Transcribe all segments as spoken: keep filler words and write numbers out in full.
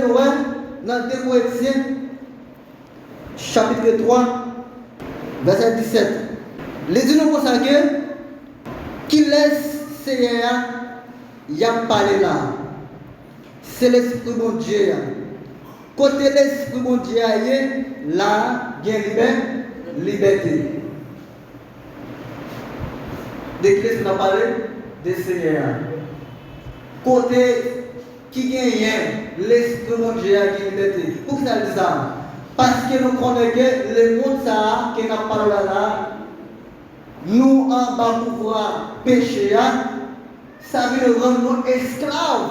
Nou wè nan de Korentyen, chapit twa, vèsè disèt. Li di nou konsa ke, kilès Seyè a y ap pale la? Se Lespri Bondye a. Kote Lespri Bondye a ye, la a gen libè, libète. De kilès n ap pale? De Seyè a. Kote ki genyen Lespri Bondye a gen libète. Poukisa l di sa? Paske nou konnen ke lemonn sa a ke n ap pale la la, nou anba pouvwa peche a, sa vin rann nou esklav.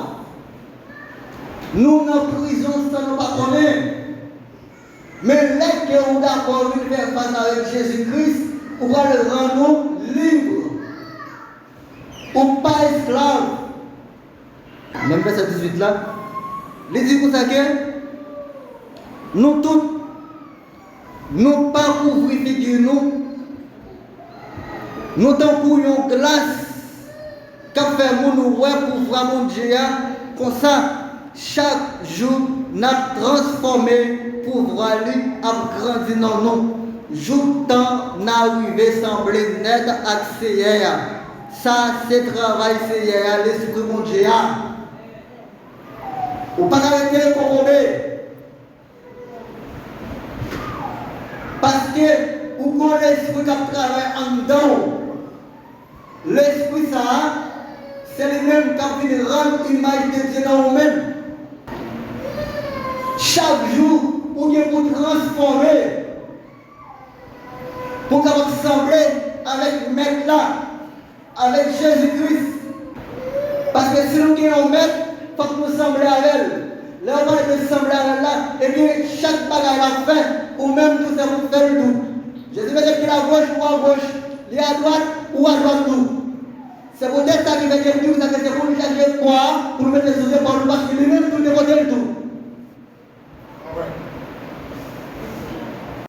Nou nan prizon san nou pa konnen. Men lè ke ou dakò vin fè fas avèk Jezi Kris, ou pral rann ou lib. Ou pa esklav. Menm vèsè dizuit la, li di konsa ke nou tout, nou pa kouvri figi nou, nou tankou yon glas k ap fè moun wè pouvwa Bondye a. Konsa, chak jou n ap transfòme, pouvwa li ap grandi nan nou, jouktan n a rive sanble nèt ak Seyè a. Sa se travay Seyè a, Lespri Bondye a. Ou pa ka rete kokobe. Paske ou gon lespri k ap travay anndan w. Lespri sa a, se li menm k ap vin rann imaj de Dye nan ou menm. Chak jou, ou gen pou transfòme pou w kapab sanble avèk Mèt la, avèk Jezi Kris. Paske si nou gen yon Mèt, fòk nou sanble avè l. Lè yo pale de sanble avè l la, ebyen, chak bagay l ap fè, ou menm tou, se pou w fè l tou. Jezi mete pye l agoch, ou agoch, li adwat, ou adwat tou. Se poutèt sa ki fè ke Bib di nou ke se pou nou chache kwa a, pou nou mete sou zepòl nou, paske li